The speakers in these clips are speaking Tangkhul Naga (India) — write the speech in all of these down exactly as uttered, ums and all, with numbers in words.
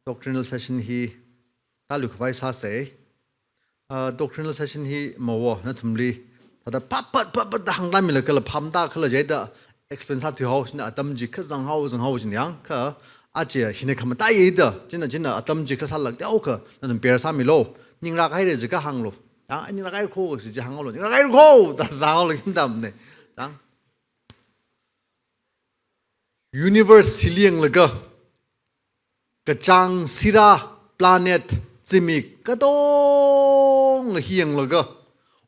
Doctrinal session hi tālu khavai sāsei. Ah, doctrinal session hi mawo, nathumli thāda papat, papat da hāngtāmilaga kala phamda kala jida explain sāthuihao, china atam chi kha zanghao, zanghao china yang, kha aja hina khamataiya da, china, china atam chi kha sālak teokha, nathum bear sāmilo. Ningrāk haira jiakha hānglo. Yang, ningrāk haira kho, chi hānglo. Ningrāk haira kho, da, da hānglo, kim dam ne. Yang. Universe hili yanglaga, kachāng, sira, planet, zimik katonga hi yanglaga,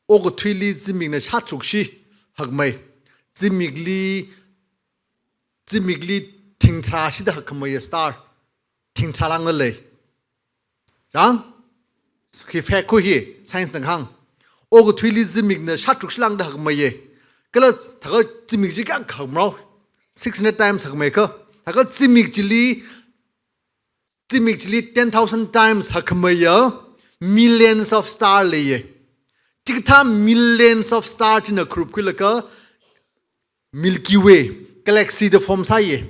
okathuili zimikna shātrukshi hakmei, zimikli, zimikli thingtharāshida hakmeiya star, thingtharālāngda lei. Chang? Khi fact khu hi, science na kahāng. Okathuili zimikna shātrukshilāngda hakmeiya. Kala thākha zimik chi kayākha hakmei? Six hundred times hakmei kha. Thākha zimik chili, zimik chili ten thousand times hakmeiya millions of star leiya. Chikathā millions of star china group khuilaga Milky Way galaxy da form sāya.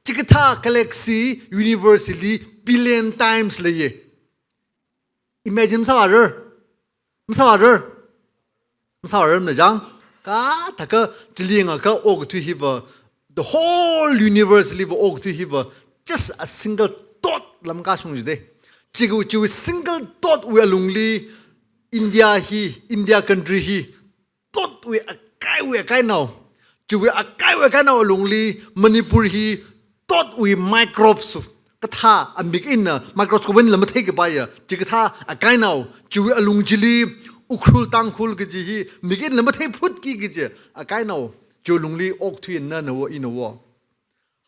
Chikathā galaxy universe li billion times leiya. Imagine masāvāra? Masāvāra? Masāvāra na chang? Kha thākha chili yangakha okathui hiva, the whole universe liva okathui hiva just a single dot lam kashung jide. Chiwui, chiwui single dot wui alungli India hi, India country hi, dot wui akaiwui akainao. Chiwui akaiwui akainao alungli Manipur hi dot wui microbes kathā amik eina microscope einala matheikapaiya. Chikathā akainao. Chiwui alung chili Ukhrul Tangkhul kaji hi mik einala matheiphutki kaji akainao. Chiwui alungli okathui nana wo ina wo.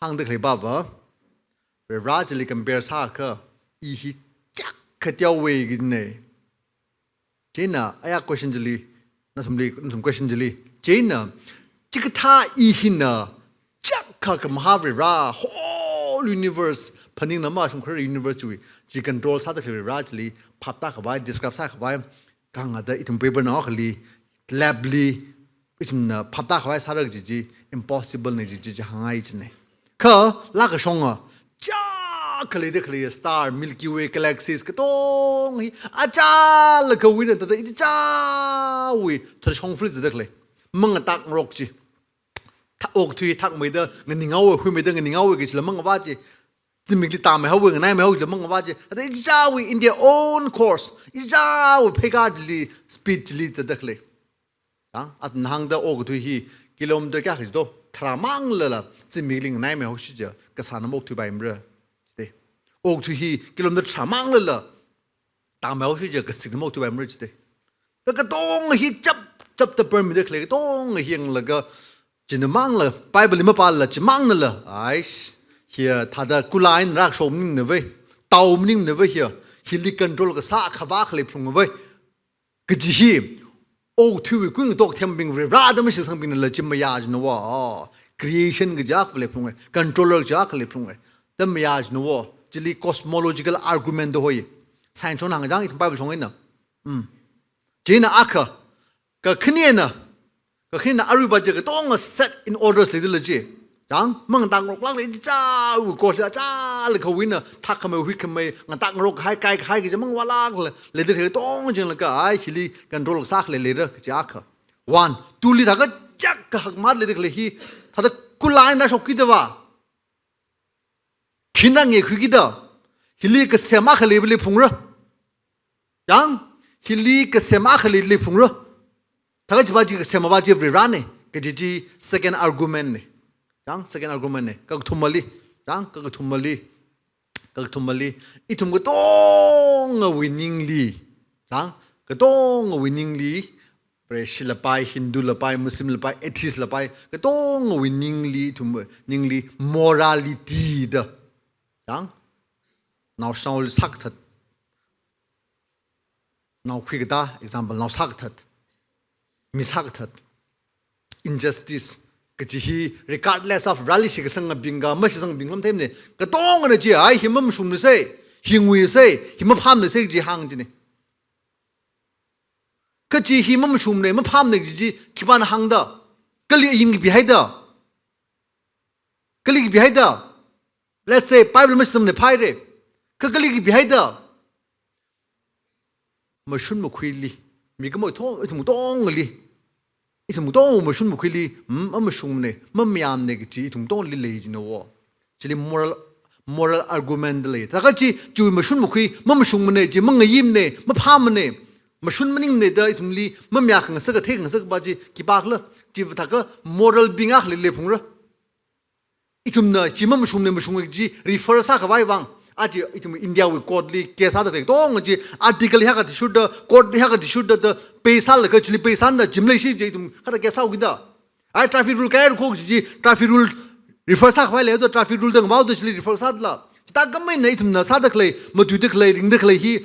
Hāngda khalei pava. Varivarā chili compare sākha, i hi chak khateowei kajina. Chieina, aya question chili, nathumli, nathum question chili. Chieina, chikathā i hina, chak kha khamahā Varivarā, whole universe, phaningna mashungkhara universe chiwui, chi control sāda khalei Varivarā chili, phaptākhavai, describe sākhavai, kangada ithum paper na akhali, lab li, ithumna phaptākhavai sāra kaji chi, impossible na kaji chi, chi hāngngai china. Kha, lākashonga, chak khalei da khalei star, Milky Way galaxies katong hi, achālakhawuina thāda ichichāwui, thāda shongfali zada khalei. Mangatāngarok chi. Thā okathui thakmeida, nganinghaowa, huimeida nganinghaowa kajila mangavā chi. Zimikli tāmeihaowa, nganaimeihao kajila mangavā chi. Thāda ichichāwui in their own course. Ichichāwui pheikali, speed chili zada khalei. Chang, athumna hāngda okathui hi kilometer kayākha jito, tharāmang lala, zimikli nganaimeihao shija, kasāna mok thuipaimara, jite. Okathui hi kilometer tharāmang lala, tāmeihaoshija, kasikna mok thuipaimara, jite. Thā katonga hi chap, chapda permit da khalei, katonga hi yanglaga, china mangla, Bible li mapāla, chi mangnala, aish, hiya, thāda kula eina rāshok maningnavai, tao maningnavai hiya, hili control kasā khavā khalei phalungavai. Kaji hi, okathuiwui kuingatok thembing Varivarā da mashitsangbingnala chi mayā jina wo. Creation kaja khalei phalunga, controller kaja khalei phalunga. Da mayā jina wo. Chili cosmological argument da hoi. Science shong hāngchang, ithum Bible shong eina. Mm. Chieina akha, kakhanina, kakhanina aruiva chi katonga set in order leidala chi. Chang, mangatāngaroklākla ichichāwui course achālakhawuina, thākhamei, huikhamei, ngatāngarok kahai, kaikahai kaji mangavālākla, leida khalei katonga chinglaga, ai, hili control kasā khalei leira kaji akha. One, two li thākha chak kahak mat leida khalei hi, thāda kula eina shokkida va. Khina ngekhuikida, hili kasema khalei phalei phalungra. Chang, hili kasema khalei phalei phalungra. Thākha chiva chi kasema va chi Varivarāna, kaji chi second argument na. Chang, second argument na. Kakathumali, chang, kakathumali, kakathumali. Ithum katongawui ningli, chang, katongawui ningli, Vareshi lapai, Hindu lapai, Muslim lapai, atheist lapai, katongawui ningli, ithum ningli morality da. Chang, naoshinao sākathat. Naokhui katā, example, nao sākathat. Mi sākathat. Injustice. Kaji hi, regardless of Vareli shitsangabingka, mashitsangbing lam themne. Katongana chi, ai, hi mamashungmana sai, hi nguisai, hi maphāmana sai, kaji hāng china. Kaji hi mamashungmana, maphāmana kaji chi, khipāna hāngda. Kali yin kapihaida. Kali kapihaida. Let's say, Bible mashitsangmana phaira. Kha kaliki bihaida, mashun makhuili, mikumo thong, ithum tongli, ithum tong mashun makhuili, mm, mamashungmane, mamayamne kachi ithum tongli lei jina wo. Chili moral, moral argument lei. Thākha chi, chi mashun makhui, mamashungmane, chi mangayimne, maphāmane, mashun maningmane da ithumli mamayakhangasak, theikhangasak pa chi khipākhala, chi thākha moral bing akhali leiphungra. Ithumna chi mamashungmane, mashungmane chi refer sākhavai vang. Aja ithum India wui court li case sāda khalei tong chi article hiyākha athishurda, court li hiyākha athishurda da, pay sālaga chili pay sāna, chi maleishi chi ithum kathāda case sāhaokida. Ai traffic rule kayākha chi traffic rule refer sākhavai leida, traffic rule da ngavaoda chili refer sādala. Chithākhameina ithumna sāda khalei, matuida khalei, ringda khalei hi,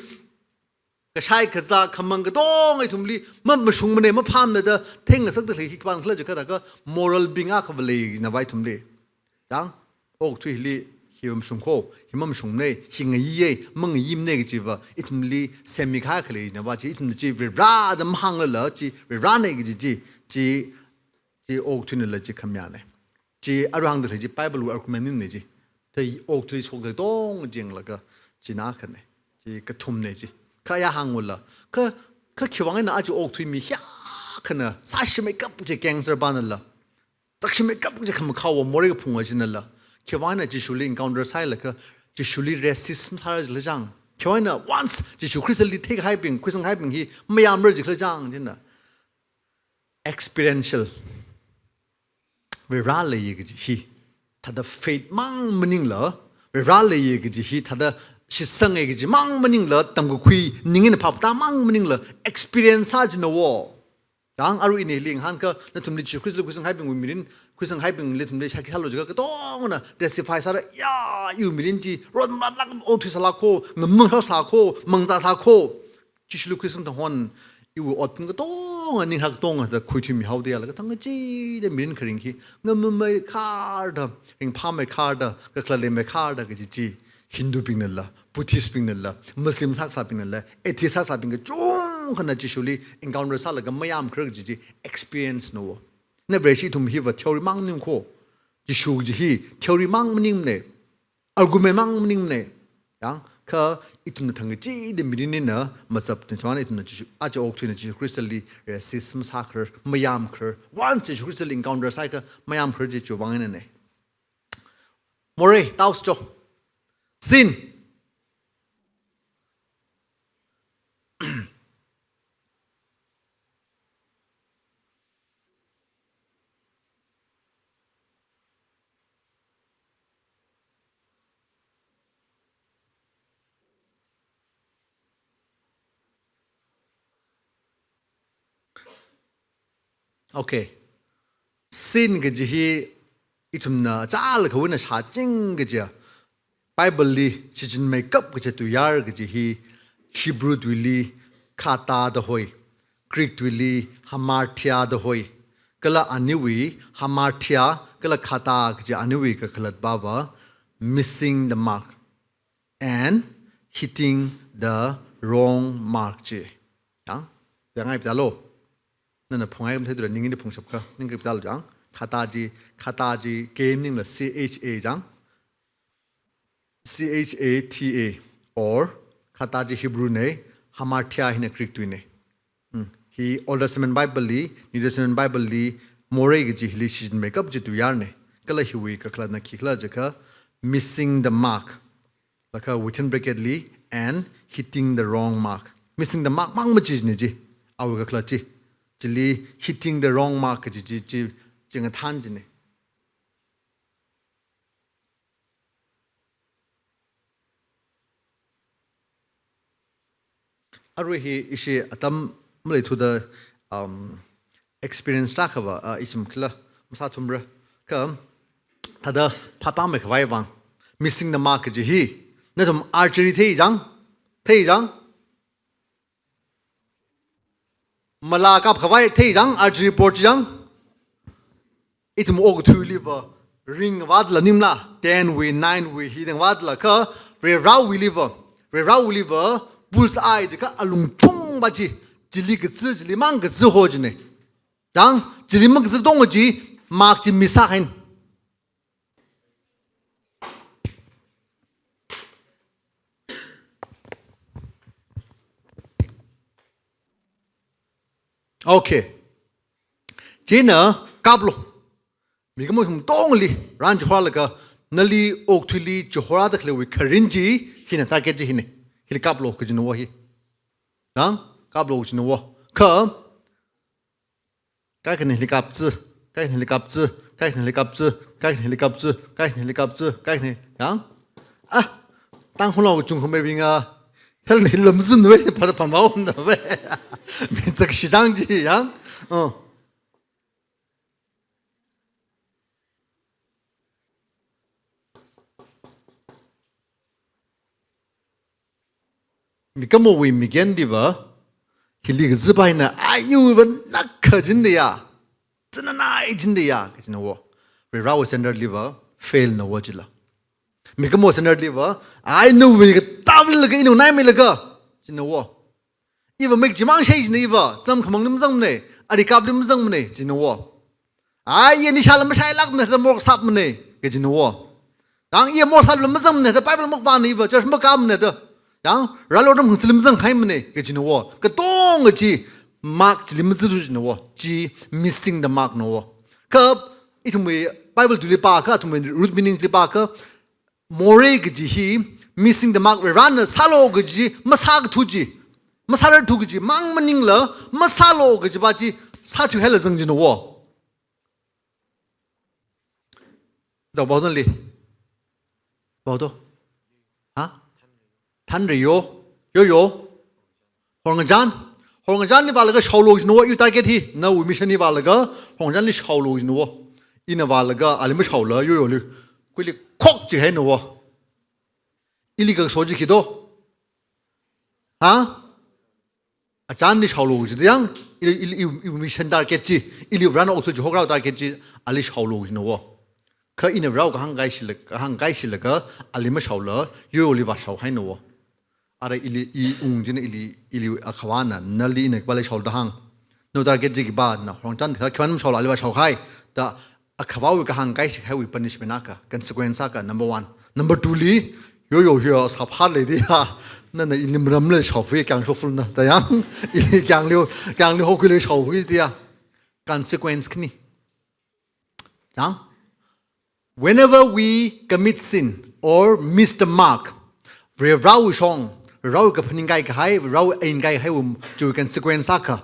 kashai kazā khamang katong ithumli, mamashungmane, maphāmane da theingasakda khalei hi khipākhala jiakha thākha moral bing akhava leina va ithumli. Chang, okathuili hi mamashung kho, hi mamashungmane, hi ngayiye, mangayimne kachi va ithumli semmi khalei na va chi, ithumna chi Varivara da mahānglala chi Varivarane kaji chi, chi, chi okathuinala chi khamayāne. Chi aruihāngda khalei chi Bible wui argument maningmane chi. Thāda okathui shokda tong jinglaga china akhane. Chi kathumne chi. Kha ya hāngwala, kha, kha khiwui vang eina aja okathui mi hiyākhana sāshimeikap chi cancer panala, takshimeikap chi khamakhao morei kaphunga chinala, khiwui vang eina Jishuli encounter sāhailaga Jishuli resist masāra jikhala chang. Khiwui vang eina once Jishu Khristali theikahaibing, khuisanghaibing hi mayamra jikhala chang china. Experiential. Varivara leiye kaji hi thāda faith mang maningla, Varivara leiye kaji hi thāda shitsange kaji mang maningla, tamkakhui ning eina phaptā mang maningla, experience sā jina wo. Chang, arui ina hili ngahānkha, nathumli Jishu Khristali khuisanghaibingwui mirin, khuisanghaibingli nathumli shākhi sālu jiakha katongna testify sāra, ya, iwui mirin chi ron matlāk okathui sālāk kho, ngamung hao sā kho, mangzā sā kho. Jishuli khuisang thang hon, iwui otpam katonga, ninghak katonga da khuithuimihaoda yālaga thang kachida mirin kharing hi ngamummeikharda, ringphāmeikharda, kakhalatmeikharda kaji chi, Hindu bingnala, Buddhist bingnala, Muslim sākasābingnala, atheist sākasābing kachungkhana Jishuli encounter sālaga mayamkharar kaji chi experience na wo. Na Vareshi ithum hiva theory mang maning kho. Jishu kaji hi theory mang maningmane. Argument mang maningmane. Yang, kha ithumna thang kachida mirin eina mazapna, chimang ithumna Jishu, aja okathuina Jishu Khristali resist masākharar, mayamkharar. Once Jishu Khristali encounter sāhaiakha mayamkharar chi chiwui vang einane. Morei, taos cho. Sin. Okay. Sin kaji hi ithumna chālakha wui eina shāching kajiya. Bible li shichinmeikap kaji tuiyār kaji hi Hebrew tuili khata da hoi, Greek tuili hamartia da hoi. Kala aniwui hamartia, kala khata kaji aniwui kakhalat pava missing the mark and hitting the wrong mark chi. Yang, yangai pita lo. Nana phungai kum thei dura, ningli phungshap kha, ning kri pita lo yang. Khata chi, khata chi, K ningla C H A yang. C H A T A, or khata chi Hebrew ne, hamartia hina Greek tuine. Hmm. Hi Old Testament Bible li, New Testament Bible li, morei kaji hili shichinmeikap kaji tuiyārne. Kala hiwui kakhalatna khikhala jiakha, missing the mark. Laga within bracket li, and hitting the wrong mark. Missing the mark mang machine chi. Awui kakhalat chi. Chili hitting the wrong mark kaji chi, chi, chi ngathan chine. Arui hi ishi atam maleithuda, um, experience rākhava, uh, ishim khala masāthumra. Kha, thāda phaptāmeikhavai vang. Missing the mark kaji hi. Nathum archery thei chang? Thei chang? Mala kapkhavai thei chang, archery board chang. Ithum okathuiliva, ring vātla nimla, ten wui, nine wui, hi dang vātla kha, Varivarāwuiliva, Varivarāwuiliva, bullseye jiakha alungthung pa chi, chili kazi, chili mang kazi ho chine. Chang, chili mang kazi tong chi, mark chi miss sāhaina. Okay. Chieina kaplu. Mikumo ithum tongli, ran chihorālaga, nali okathuili chihorāda khaleiwui kharing chi, hina target chi hina. Hili kaplu kajina wo hi. Yang, kaplu kajina wo. Kha, kaikhana hili kaptsi, kaikhana hili kaptsi, kaikhana hili kaptsi, kaikhana hili kaptsi, kaikhana hili kaptsi, kaikhana, yang. Ah, Tangkhul nao kachungkha maibing a, hel ni lamzin we, pata pamao na we. Min chak shidang chi, yang. Oh. Mikumowui migyan diva, hili kazipa hina, ayu va nakha jin diya, zananai jin diya, kajina wo. Varivarāwui standard liva, fail na wo chila. Mikumo standard liva, ai nawui katāvalilaga, ina naimeilaga, jina wo. Iva mik chimang shei jina iva, zam khamang lim zangmane, ari kap lim zangmane, jina wo. Ai, iya nisha lam mashailākmane, da mork sapmane, kajina wo. Yang iya mork sap lam mazangmane, da Bible makpāmane iva, church makamane da. Yang, ralo dam hung lim zanghaimane, kajina wo. Katonga chi, mark chi lim ziru jina wo. Chi, missing the mark na wo. Kha, ithumwui Bible tuili pākha, ithumwui root meaning li pākha, morei kaji hi, missing the mark, Varivarāna sālu kaji, masākathu chi, masārarthu kaji, mang maningla, masālu kajipa chi, sāthuihaila zang jina wo. Dao bao dali. Bao do. Ha? Thanri yo. Yo yo. Horngachan. Horngachanli vālaga shaolu jina wo, iwui target hi. Nawui mission hi vālaga, horngachanli shaolu jina wo. Ina vālaga, ali mashaola, yo yoli. Kuili khok jihaina wo. Ili kaso chi khi do. Ha? Achanli shaolu jida yang, ili, ili, iwui, iwui mission target chi, ili Varivarāna okathui chihorāwui target chi, ali shaolu jina wo. Kha ina Varivarāwui kahāng kaishilaga, kahāng kaishilaga, ali mashaola, yo yoli vāshaohaina wo. Ara ili, i ung jina ili, ili akhavana, nali ina kipāli shaoda hāng. Nawui target chi khipāna, horngachan kha khipāna mashaola, ali vāshaohai, da akhavawui kahāng kaishihaiwui punishment akha, consequence akha, number one. Number two li, yo yo yo, sāphālei diya, nana ili maramli shaofui kyang shoful na, da yang, ili kyangli, kyangli hokhuili shaofui diya. Consequence khani. Yang, whenever we commit sin or miss the mark, Varivarāwui shong, Varivarāwui kaphaning kaikahai, Varivarāwui ain kaikahaiwui, chiwui consequence akha.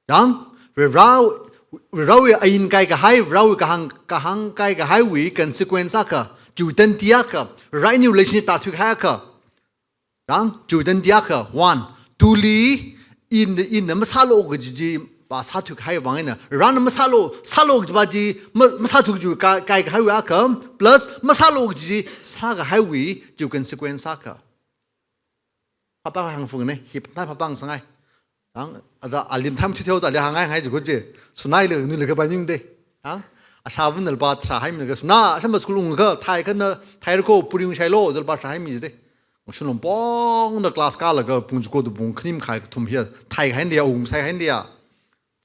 Yang, Varivarā, Varivarāwui ain kaikahai, Varivarāwui kahāng, kahāng kaikahaiwui consequence akha, chiwui tandi akha, Varivarā iniwui leishina tāthuikahai akha. Yang, chiwui tandi akha, one, two li, in, ina masālu kaji chi, pa sāthuikahai vang eina, Varivarāna masālu, sālu kajipa chi, ma, masāthu kaji ka, kaikahaiwui akha, plus masālu kaji chi, sākahaiwui, chiwui consequence akha. Phapā hāngphungna, hi phapā phapā sangai. Yang, ada alim tham thutheo da ali hāngngai ngai jiko chi. Sunaili, nuili kapai ning de. Yang, ashāvāna lupā tharā haimilaga, suna, ashamba school unglaga, thai khana, thai rako, puri ungshailu, da lupā tharā haimi de. Ngashun lom pongda class kālaga, pung chiko da pung khani makhai kathum hiya, thai hain diya, ungsai hain diya.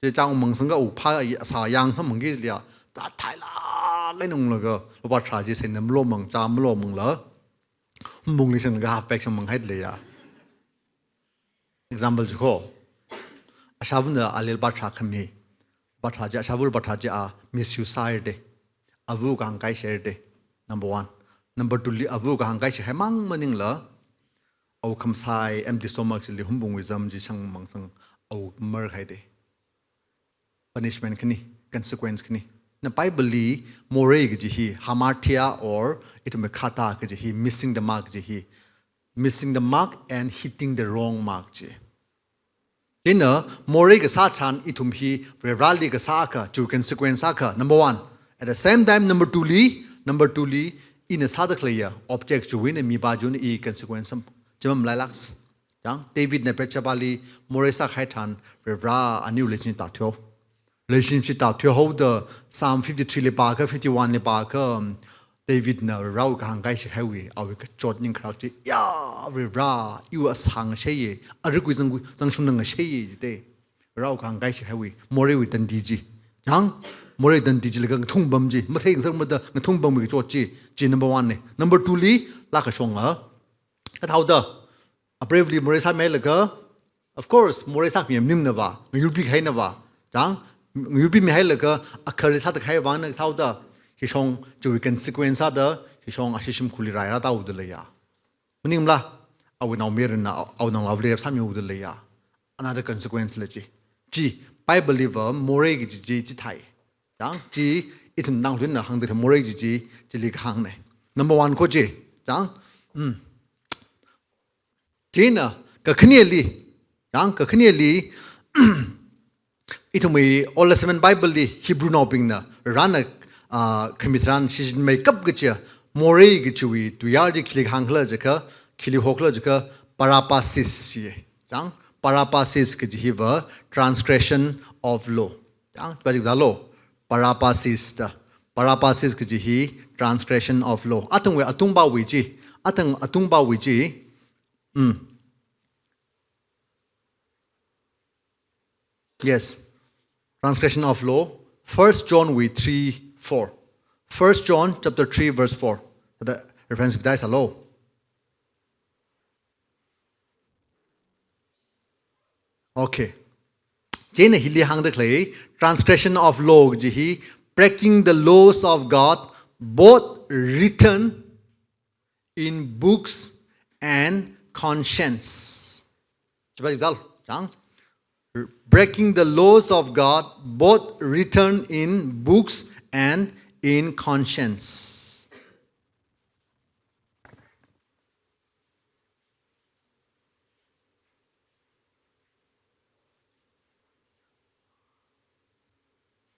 Chi chang ungmang sangga u phā, sā yang samphangki liya. Ta thailāk eina unglaga, lupā tharā chi sāna malomang, chā malomangla. Humbungli shanglaga half pack shangmang haida leiya. Example chiko. Ashāvāna ali lupā tharā khami. Lupā tharā chi, ashāvā lupā tharā chi a misuse sāhaira de. Avawui kahāng kaishihaira de. Number one. Number two li avawui kahāng kaishihai mang maningla, awui khamsai empty stomach chili humbungwui zam chi shangmang sang awui marhai de. Punishment khani, consequence khani. Na Bible li morei kaji hi, hamartia or ithumwui khata kaji hi, missing the mark kaji hi. Missing the mark and hitting the wrong mark chi. Chieina morei kasā tharan ithum hi Varivarāli kasā akha, chiwui consequence akha, number one. At the same time, number two li, number two li, ina sāda khaleiya, object chiwui eina mipā chiwui eina i consequence sam, chimam lailāks. Yang, Davidna Bathshebali morei sākahai tharan, Varivarā aniwui leishina tāthuihao. Leishina chi tāthuihaoda Psalm fifty-three li pākha, fifty-one li pākha, um, Davidna Varivarāwui kahāng kaishihaiwui, awui kachot ningkharak chi, ya, Varivarā, iwui asā ngasheiya, arikui zang, zangshungna ngasheiya, jite. Varivarāwui kahāng kaishihaiwui, moreiwui tandi chi. Yang, morei tandi chi laga ngathungpam chi, mathei ngasakmada ngathungpamwui kachot chi, chi number one na. Number two li, lākashonga, kathāda, apreiva̱li morei sāmihailaga, Of course, morei sākhami maningmana va, ngayurpi kahaina va. Chang, ngayurpimihailaga akhali sāda kahai vangna thāda, hishong chiwui consequence sāda, hishong ashi shimkhurli raira tāhaoda leiya. Maningmala, awui naomayarana, awui naongalāli raisāmihaoda leiya. Another consequence la chi. Chi, Bible li va morei kaji chi, chithāi. Chang, chi, ithum Tangkhulna hāngda morei kaji chi, chili kahāngna. Number one ko chi. Chang, mm. Chieina, kakhaneli, chang, kakhaneli, ithumwui Old Testament Bible li Hebrew naobingna, Varena, ah, khami tharan shichinmeikap kachi, morei kachiwui tuiyār chi khili kahāng khala jiakha, khili hokhala jiakha, parabasis chi. Chang, parabasis kaji hi va transgression of law. Chang, pajik dalo, parabasis da. Parabasis kaji hi transgression of law. Athangwui atungpawui chi, athang atungpawui chi, mm. Yes. Transgression of law. First John wui three four. First John chapter three verse four. Thāda reference bidai sālo. Okay. Chieina hili hāngda khalei, transgression of law kaji hi, breaking the laws of God, both written in books and conscience. Chibai dal, chang. Breaking the laws of God, both written in books and in conscience.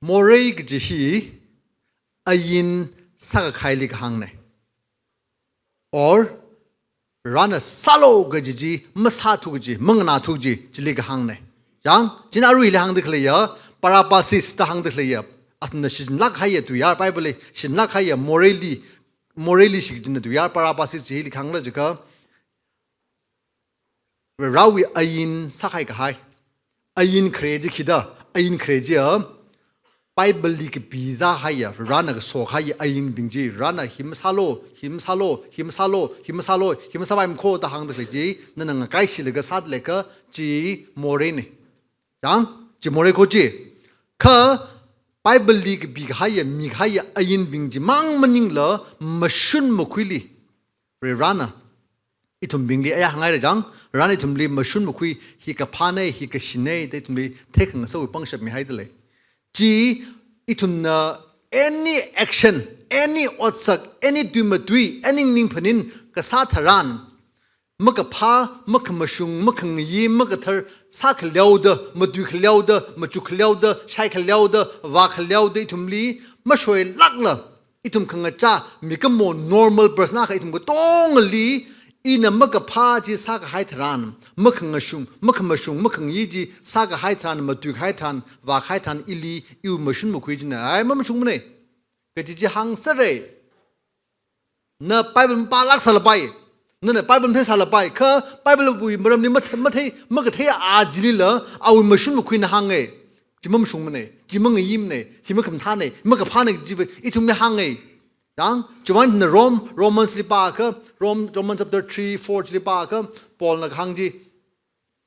Morei kaji hi ain sākahaili kahāngna. Or, Varena sālu kaji chi, masāthu kaji, manganāthu kaji, chili kahāngna. Chang, chieina aruili hāngda khaleiya, parabasis da hāngda khaleiya. Athumna shichinlāk kahaiya tuiyār, Bible li shichinlāk kahaiya, moreili, moreili shichinna tuiyār, parabasis chili kahāngla jiakha, Varewui ain sākahai kahai. Ain khare chi khi da, ain khare chi a, Bible li kapisā kahaiya, Varena kaso kahaiya ainbing chi, Varena hi masālu, hi masālu, hi masālu, hi masālu, hi masāpaimana da hāngda khalei chi, nana ngakaishilaga sāda leiakha chi moreina. Chang, chi morei ko chi. Kha Bible li kapi kahaiya, mikahaiya ainbing chimang maningla mashun makhuili, Varena ithumbingli aya hānghaira chang, Varena ithumli mashun makhui, hi kaphāna, hi kashina, da ithumli theikhangasakwui pangshap mihaida lei. Chi ithumna any action, any otsak, any tuimatui, any ningphanin kasā tharan, makaphā, makhamashung, makhangayi, makathar, sākhaleoda, matuikhaleoda, machukkhaleoda, shaikhaleoda, vākhaleoda, ithumli mashoilākla, ithum khangachā, mikumo normal person akha ithum katongali, ina makaphā chi sākahai tharan, makhangashung, makhamashung, makhangayi chi sākahai tharan, matuikahai tharan, vākahai tharan, ili, iwui mashun makhui china, ai, mamashungmana kaji chi hāngsera. Na Bible mapālāk sālapai, nana Bible matheisālapai, kha Bible wui maramli mathei, mathei, makathei a chilila, awui mashun makhuina hānga. Chi mamashungmana, chi mangayimana, hi makhamathāna, makaphāna kaji va ithumli hānga. Chang, chiwui vang na Rome, Romans li pākha, Rome, Romans chapter three, four chili pākha, Paulna kahāng chi.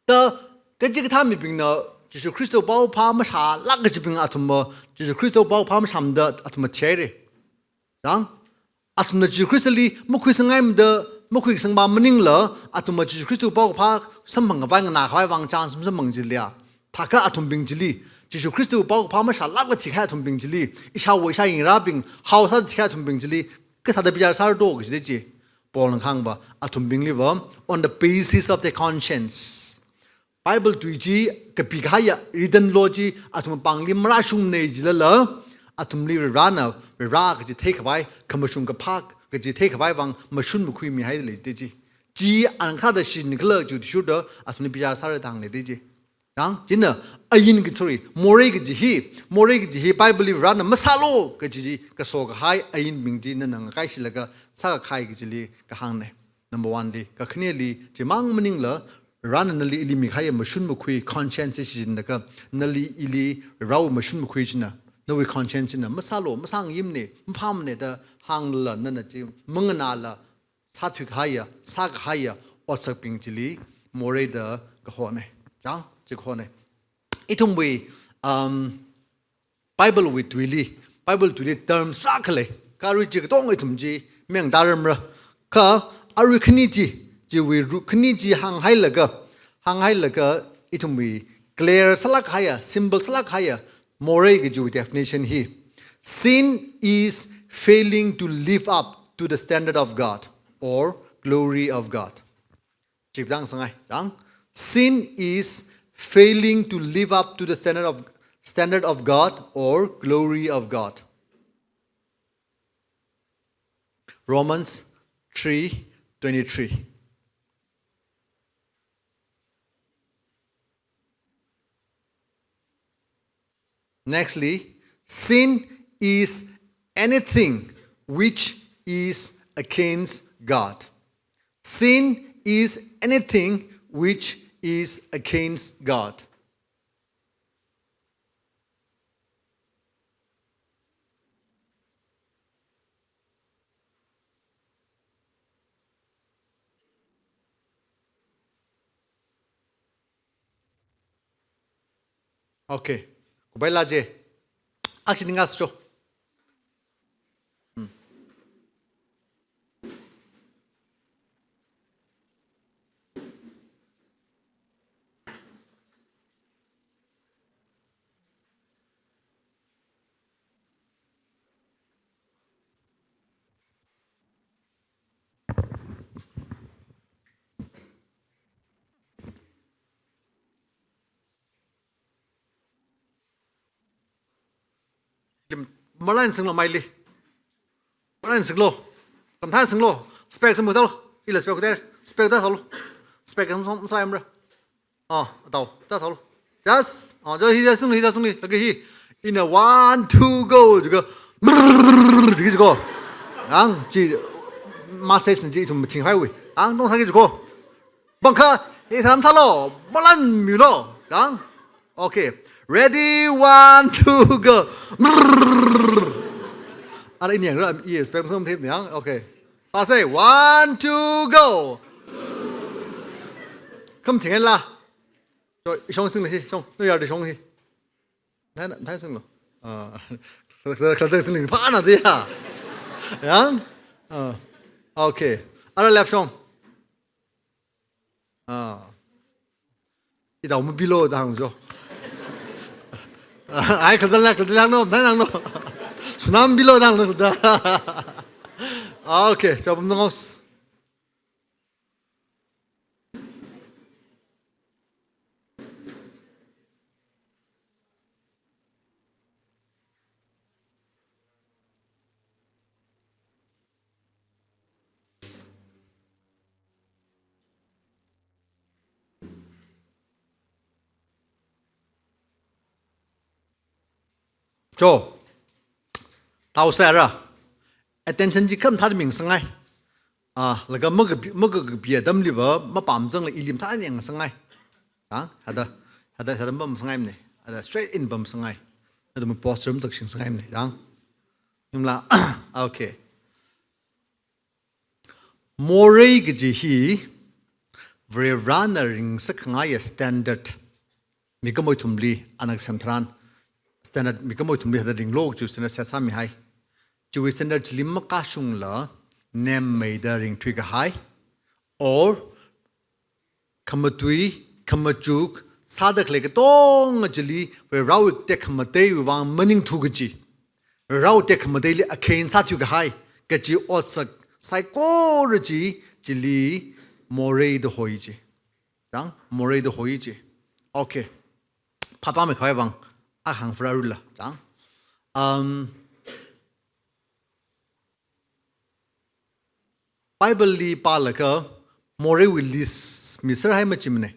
Da, kachikathā mibingna Jesu Khristawui paokaphā mashālāk kachibing athumva, Jesu Khristawui paokaphā mashāmada athumva thihaira. Chang, athumna Jesu Khristali makhuisangngaimada, makhuikasangpa maningla, athumva Jesu Khristawui paokaphā samphangkhavai nganākhavai vang chance masamphang chiliya. Thākha athumbing chili, Jesu Khristawui paokaphā mashālākla thikahai athumbing chili, ishāwo ishāyingrabing, hao sāda thikahai athumbing chili, kathāda bichar sāra do kaji da chi. Paulna kahāngva, athumbingliva, on the basis of their conscience. Bible tui chi, kapi kahaiya, written law chi, athum pāngli marāshungmana jilala, athumli Varena, Vare kaji theikhavai, khamashung kaphā kaji theikhavai vang, mashun makhui mihai lei da chi. Chi ana kathāda shinkhala kaji athishurda, athumli bichar sāra da hānga da chi. Chang, china, ain kaji, sorry, morei kaji hi, morei kaji hi, Bible li Varena masālu kaji chi, kaso kahai ainbing chi nana ngakaishilaga sākahai kajili kahāngna. Number one li, kakhaneli, chimang maningla, Varena nali ili mikahaiya mashun makhui conscience shichinlaga, nali ili Varewui mashun makhui china, nawui conscience china, masālu, masāngayimana, maphāmana da hāngla, nana chi manganāla, sāthuikahaiya, sākahaiya, otsakbing chili, morei da kahona. Chang, chi khone. Ithumwui, um, Bible wui tuili, Bible tuili terms rākhalei, kha arui chi katonga ithum chi meng daremra. Kha arui khani chi, chiwui ru-, khani chi hānghailaga, hānghailaga ithumwui clear sālāk haiya, simple sālāk haiya, morei kajiwui definition hi. Sin is failing to live up to the standard of God or glory of God. Chipdang sangai, chang. Sin is failing to live up to the standard of, standard of God or glory of God. Romans three twenty-three. Nextly, sin is anything which is against God. Sin is anything which is against God. Okay. Kubai laje. Action ningas cho. Hmm. Lim, malan singlo maili. Malan singlo. Kamthan singlo. Spec singlo talo. Ila spec kuter. Spec da salo. Spec kam som sai amra. Oh, tau, ta salo. Yes. Oh, jo hi ja singli, hi ja singli. Lagi hi. Ina one, two, go. Juga. Brrrr, juga, juga. Yang, chi message na chi ithum maching highway. Yang, dong sagi juga. Bangkha, hi tham thalo. Malan milo. Yang. Okay. Ready, one, two, go. Brrrr. Ara ini yang, yes, pem som tip yang. Okay. Sa say, one, two, go. Come ting la. Cho, shong sing hi, shong, no yar de shong hi. Nan, nan sing lo. Ah, kla, kla, kla sing pa na de ya. Yang? Ah, okay. Ara left shong. Ah. Ida mo bilo dang jo. Ai, kla la, kla la no, nan no. Sunam bilo dang no da. Okay, cho bum ngos. Cho. Tau sera. Attention chi khamathā ming sangai. Ah, laga makapi, makapi atamli va, mapam zangla ili mathā yang sangai. Ah, hada, hada, hada pam sangai mne. Hada straight in pam sangai. Hada ma posture ma zakshing sangai mne. Yang. Yumla, okay. Morei kaji hi, Varivarana ringsakhangaiya standard. Mikumo ithumli, ana kasem tharan, standard mikumo ithumli hada ringlo kaji standard set sāmihai. Chiwui standard chili makashungla, nemmeida ringthui kahai. Or, khamatui, khamachuk, sāda khalei katonga chili, Varivarawui tekhamateiwui vang maningthu kaji. Varivarawui tekhamateili akhen sāthui kahai, kaji otsak saikora chi, chili morei da hoi chi. Chang, morei da hoi chi. Okay. Phapamei khavai vang, ahāng phara rula. Chang. Um, Bible li pālaga moreiwui list miserhai machimne.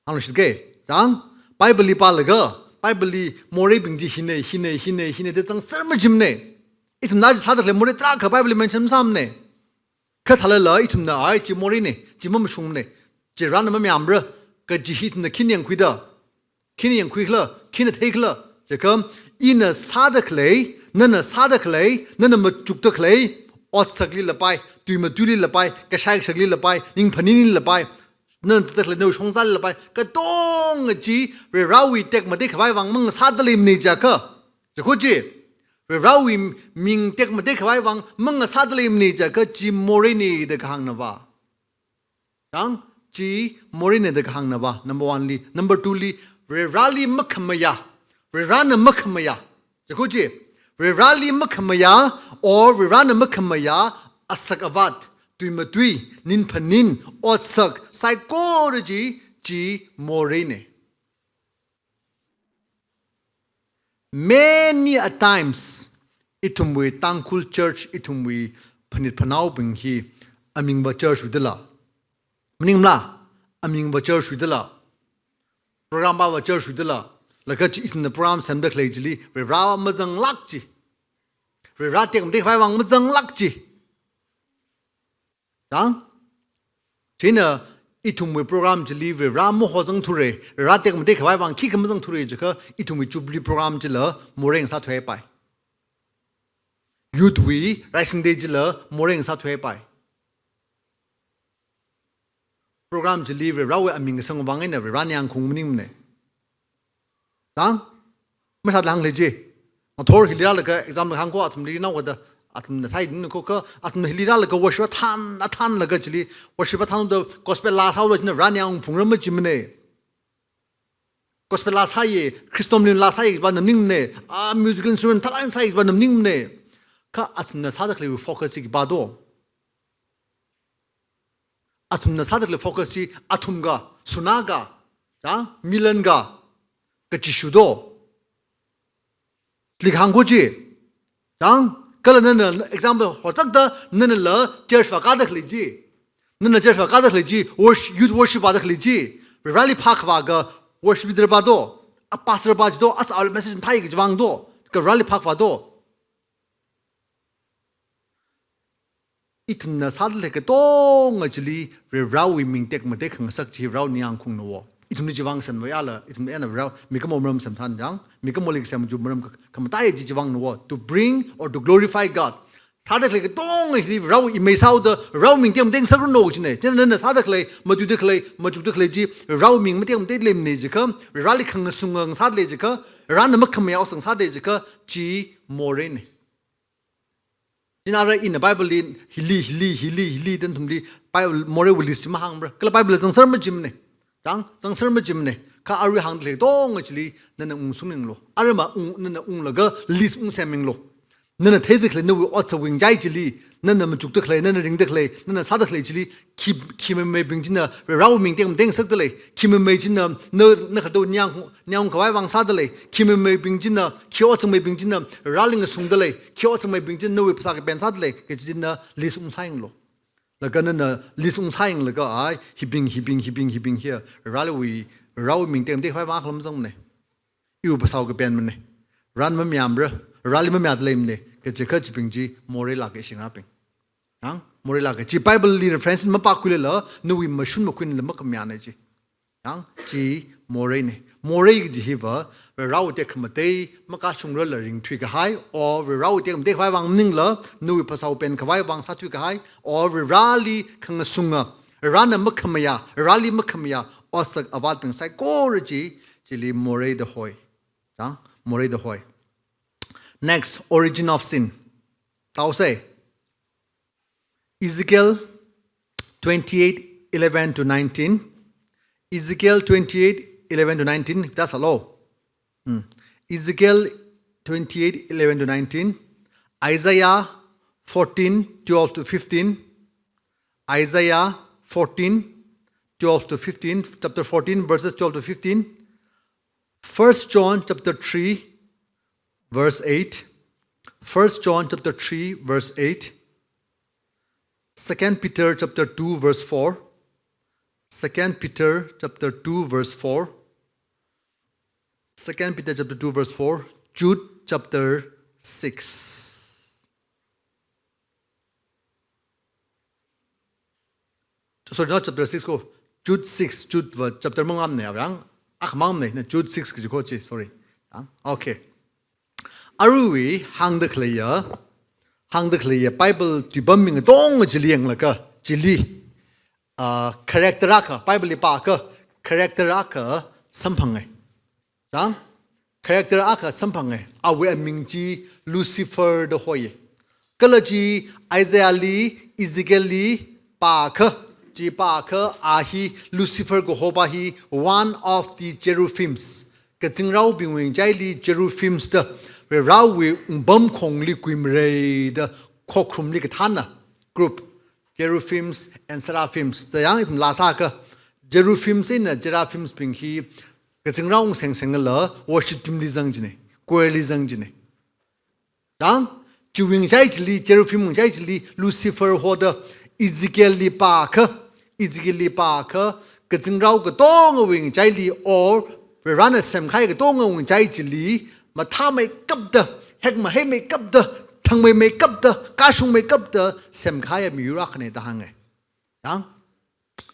Ang shit ke, chang, Bible li pālaga, Bible li moreibing chi hine, hine, hine, hine, de chang ser machimne. Ithumna chi sāda khalei morei tarākha Bible li mention sāmne. Kha thalala ithumna ai chi moreine, chi mamashungne, chi rāna mamayāmra, kaji hi ithumna khina yangkhuida. Khina yangkhui khala, khina thei khala, jiakha, ina sāda khalei, nana sāda khalei, nana machukda khalei, otsakli lapai, tui matuili lapai, kashai kashakli lapai, ningphaninli lapai, Nana zatda khalei nawui shongzāli lapai katonga chi Varivarawui tekmatei khavai vang mangasāda leimana jiakha. Chikho chi, Varivarawui ming tekmatei khavai vang mangasāda leimana jiakha chi moreina da kahāngna va. Chang, chi moreina da kahāngna va, number one li. Number two li, Varivarali makhamayā. Varivarana makhamayā. Chikho chi, Varivarali makhamayā, or Varivarana makhamayā, asak avat, tui matui, nin phanin, otsak, saikora chi, chi moreina. Many a times, ithumwui Tangkhul church, ithumwui phanit phanaobing hi, aming va church wuidala. Maningmala, aming va church wuidala. Program va va church wuidala. Laga chi ithumna program semda khalei chili, Varivara mazanglāk chi. Varivara tekmatei khavai vang mazanglāk chi. Chang? Chieina ithumwui program chili Varivara mahozangthura, Varivara tekmatei khavai vang khikha mazangthura jiakha ithumwui Jubilee program chila morei ngasāthuipai. Youth wui Raising Day chila morei ngasāthuipai. Program chili Varivarawui aming kasang vang eina Varivara ningyāng khaung maningmana. Chang? Mashāda hānglei chi. Ngathor hili rālaga exam la hāngkho athumli naoda athumna sai din kho kha athumna hili rālaga worship athān, athānlaga chili worship athānda gospel laa sāhaoda china Varivara ningyāng phungra majimana. Gospel laa sāya, Christmas laa sāya va maningmana. A musical instrument tharān sāya va maningmana. Kha athumna sāda khalei focus chi khipā do. Athumna sāda khalei focus chi athumga, sunāga, chang, milanga, kachishurda. Chili kahāng kho chi. Chang, kala nana example hochakda nanala church va kāda khalei chi. Nana church va kāda khalei chi, worship, youth worship vāda khalei chi. Varivara phākhavā ga worship leader va do, a pastor va chi do, as a message thai ga chi vang do, kha Varivara phākhavā do. Ithumna sāda khalei katonga chili Varivarawui ming tekmatei khangasak chi Varivara ningyāng khaungna wo. Ithumli chi vang semvai ala, ithumli eina Varivara, mikumo maram semthan chang, mikumoli kasem chu maram kha-, khamataiya chi chi vangna wo. To bring or to glorify God. Sāda khalei katonga chili Varivara imei sāhaoda, Varivara ming tekmatei ngasakranu china. Chieina nana sāda khalei, matuida khalei, machukda khalei chi, Varivara ming matekmatei leimana jiakha, Varivarali khangasunga ngasāda lei jiakha, Varivarana makhamayā otsak ngasāda lei jiakha, chi moreina. Chieina ara ina Bible li hili, hili, hili, hili, da nathumli Bible moreiwui list chi mahāngmara. Kala Bible la zangser majimana. Chang, zangser majimana. Kha arui hāngda khalei katonga chili nana ungsungmilo. Ara ma ung, nana unglaga list ungsemmilo. Nana theida khalei nawui otsak wingchai chili, nana machukda khalei, nana ringda khalei, nana sāda khalei chili, khi, khi meimeibing china, Varivara ming tekmatei ngasakda lei, khi meimei china, na, na khato ningyāng, ningyāng khavai vang sāda lei, khi meimeibing china, khi otsangmeibing china, Varivara ngasungda lei, khi otsangmeibing china, nawui phasā kapen sāda lei, kachi china list ungsāyanglo. Laga nana list ungsāyanglaga ai, hibing, hibing, hibing, hibing hiya, Varivara wui, Varivara ming tekmatei khavai vang khalam zangmana. Iwui phasā kapenmana. Varivara mamayāmara, Varivali mamayāda leimana, kachi kachibing chi moreilāka ishi ngarābing. Chang, moreilāka. Chi Bible li reference mapākhuilala, nawui mashun makhuinala makhamayāna chi. Chang, chi moreina. Morei kaji hiva, Varivarawui tekhamatei, makashungrarla ringthui kahai, or Varivarawui tekhamatei khavai vang maningla, nawui phasā kapen khavai vang sāthui kahai, or Varivarali khangasunga, Varivarana makhamayā, Varivarali makhamayā, otsak avatbing saikora chi, chili morei da hoi. Chang, morei da hoi. Next, origin of sin. Taosei. Ezekiel twenty-eight eleven to nineteen. Ezekiel twenty-eight eleven to nineteen. That's a law. Hmm. Ezekiel twenty-eight eleven to nineteen. Isaiah fourteen twelve to fifteen. Isaiah fourteen twelve to fifteen, chapter fourteen, verses twelve to fifteen. First John chapter three, verse eight. First John chapter three, verse eight. Second Peter chapter two, verse four. Second Peter chapter two, verse four. Second Peter chapter two, verse four. Jude chapter six. Sorry, not chapter six ko. Jude six, Jude va chapter mangamna yang. Akhamangna, na Jude six kaji ko chi, sorry. Ah, okay. Arui hāngda khaleiya, hāngda khaleiya Bible tuipam mi ngatong chili yanglaga, chili. ah, character akha, Bible li pākha character akha samphanga. Chang, character akha samphanga. Awui aming chi Lucifer da hoi. Kala chi Isaiah li, Ezekiel li pākha, chi pākha a hi Lucifer kahopa hi one of the seraphims. Kazingraobingwui ngachaili seraphims da, Varewui wungpamkhongli kuimarei da khokharumli kathāna group, seraphims and seraphims da yang ithum laa sākha, seraphims eina seraphims bing hi kazingrao ngasengsengla worship team li zang jina, choir li zang jina. Chang, chiwui ngachai chili, seraphim ngachai chili Lucifer hoda. Ezekiel li pākha, Ezekiel li pākha, kazingrao katongawui ngachaili or Varena semkahai katongawui ngachai chili mathāmeikapta, hekmahaimeikapta, thangmeimeikapta, kashungmeikapta semkahaiya miyur akhana da hānga. Chang,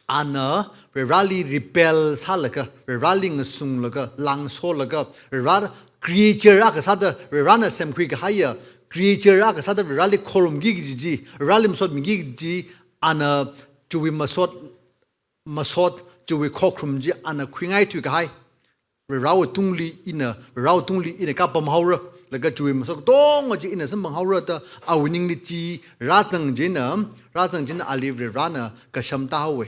ana Vareli rebel sālaga, Vareli ngasunglaga, langsolaga, Vare creature akha sāda, Varena semkhui kahaiya creature akha sāda Vareli khorumki kaji chi, Vareli masotmiki kaji chi, ana chiwui masot, masot, chiwui khokharum chi ana khuingaithui kahai. Varewui tungli ina, Varewui tungli ina kapam haora, laga chiwui masot katonga chi ina samphang haora da awui ningli chi rāzang chieina, rāzang chieina ali Varena kasham tāhaowa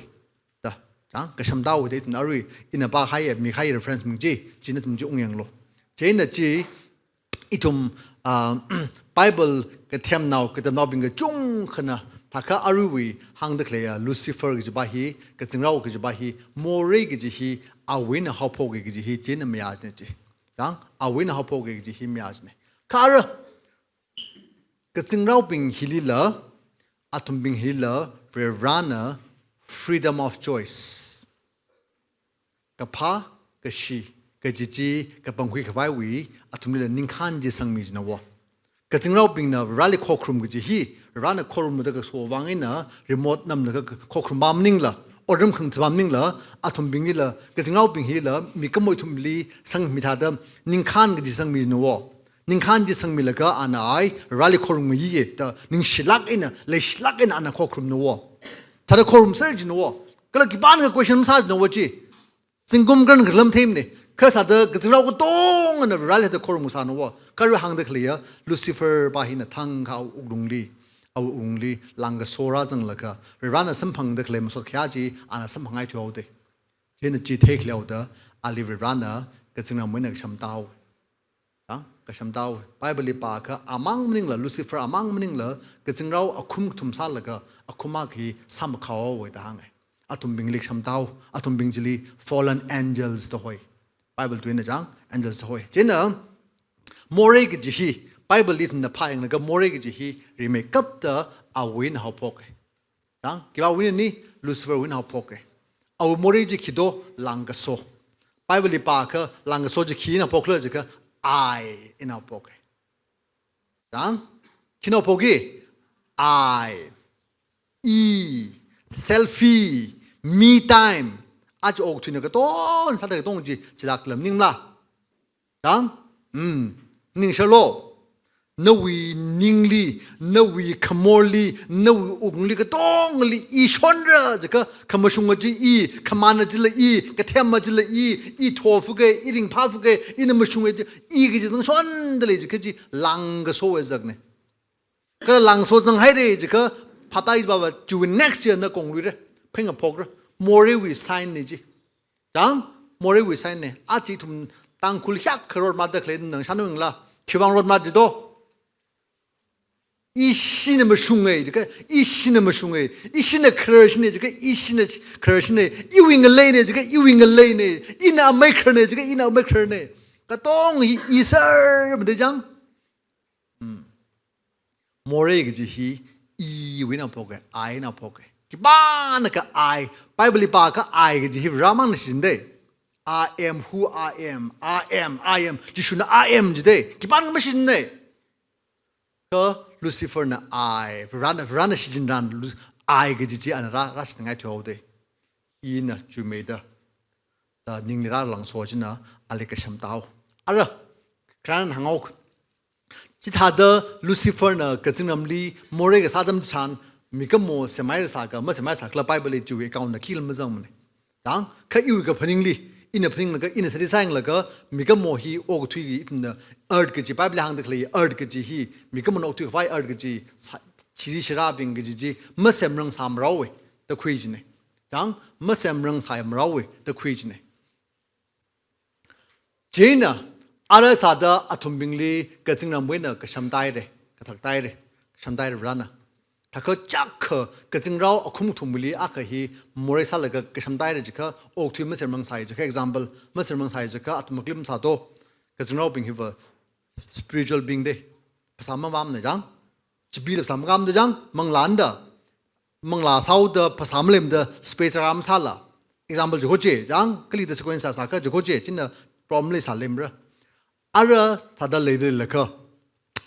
da. Chang, kasham tāhaowa da ithum arui ina pākahai, mikahai reference ming chi, chi nathum chi ungyanglu. Chieina chi ithum, ah, Bible kathem nao, katamnaobing kachungkhana, thākha aruiwui hāngda khaleiya Lucifer kajipa hi, kazingrao kajipa hi, morei kaji hi, awui eina haophoka kaji hi, chieina mayāchina chi. Chang, awui eina haophoka kaji hi mayāchina. Kha ara, kazingraobing hilila, athumbing hilila, Varena freedom of choice, kaphā, kashi, kachichi, kapangkhui khavaiwui athumlila ningkhān chi sangmi jina wo. Kazingraobingna Vareli khokharum kaji hi, Varena khorumda kaso vang eina remote namlaga khokharum maningla, otram khangachee maningla, athumbinglila, kazingraobing hila, mikumo ithumli sangmi thāda ningkhān kaji sangmi jina wo. Ningkhān chi sangmilaga ana ai Vareli khorumngayi da ningshilāk eina, leishilāk eina ana khokharumna wo. Thāda khorumser jina wo. Kala khipānakha question masā jina wo chi. Zingkum kharan khalam theimana. Kha sāda kazingrao katongana Vareli thāda khorumngasāna wo. Kha arui hāngda khaleiya Lucifer pa hina thangkha awui wuklungli, awui wuklungli langkaso rāzanglaga, Varena samphangda khalei masot khayā chi ana samphangngaithui haoda. Chieina chi theikhalei haoda, ali Varena kazingramwui eina kasham tāhaowa. Chang, kasham tāhaowa. Bible li pākha amang maningla, Lucifer amang maningla, kazingrao akhum kathum sālaga, akhum akha hi sāmakhao haowa da hānga. Athumbingli kasham tāhaowa, athumbing chili fallen angels da hoi. Bible tuina chang, angels da hoi. Chieina, morei kaji hi, Bible li ithumna phāyanglaga morei kaji hi rimeikapta awui eina haophoka. Chang, khipāwui eina ni, Lucifer wui eina haophoka. Awui morei chi khi do, langkaso. Bible li pākha langkaso chi khi eina haophokhala jiakha, I eina haophoka. Chang, khina haophoki, I, E, selfie, me time. Aja okathuina katonga, sāda katonga chi, chilāk lam ningla. Chang? Hmm. Ningshilo. Nawui ningli, nawui khamorli, nawui wuklungli katongali I shonra jiakha, khamashunga chi I, khamāna chila I, kathema chila I, I thofuka, I ringphāfuka, ina mashunga chi, I kaji zangshonda lei jiakha chi langkaso wui zakna. Kala langso zanghaira jiakha, phaptāi baba, chiwui next year na kongluira, phengaphokra, moreiwui sign na chi. Chang, moreiwui sign na. Aja ithum Tangkhul hiyākha rot mada khalei nang shānungla. Khiwuivang rot mada do? Ishina mashunga jiakha, ishina mashunga. Ishina khararshina jiakha, ishina khararshina. Iwui ngaleina jiakha, iwui ngaleina. Ina amei khararna jiakha, ina amei khararna. Katonga hi I sāmada chang. Hmm. Morei kaji hi I wui eina haophoka, I eina haophoka. Khipānakha I, Bible li pākha I kaji hi Varemangna shichinda. I am who I am, I am, I am. Jishuna I am jida. Khipānakha mashichinna. Kha Lucifer na I, Varena, Varena shichin tharan Lu-, I kaji chi ana rā, rāshichingaithui haoda. Ina chuimeida, da ningli rālangso china ali kasham tāhaowa. Ara, kharan hānghao. Chithāda Lucifer na kazingramli morei kasā atam chitharan, Mikumo semhairasāka, masemhairasākhala Bible li chiwui account na khila mazangmana. Chang, kha iwui kaphaningli, ina phaninglaga, ina study sāyanglaga, mikumo hi okathuiwui ithumna earth kaji, Bible li hāngda khalei earth kaji hi, mikumona okathui khavai earth kaji, sa-, chili shirābing kaji chi, masemrangsā marao we, da khui jina. Chang, masemrangsā marao we, da khui jina. Chieina, ara sāda athumbingli kazingramwui eina kashamtaire, kathaktaire, kashamtaire Varena. Thakha chakha kazingrao akhum thumli akha hi morei sālaga kashamtaire jiakha, okathui masemrangsāi jiakha, example, masemrangsāi jiakha, athum maklim sāto, kazingraobing hiva spiritual being de, phasā mavāmana chang, chibila phasā mavāmada chang, manglānda, manglā sāhaoda phasā malemda space ram sāla. Example jiakhoje, chang, kalida sequence sāsāka jiakhoje, china problem leisā lemra. Ara thāda leida leilakha,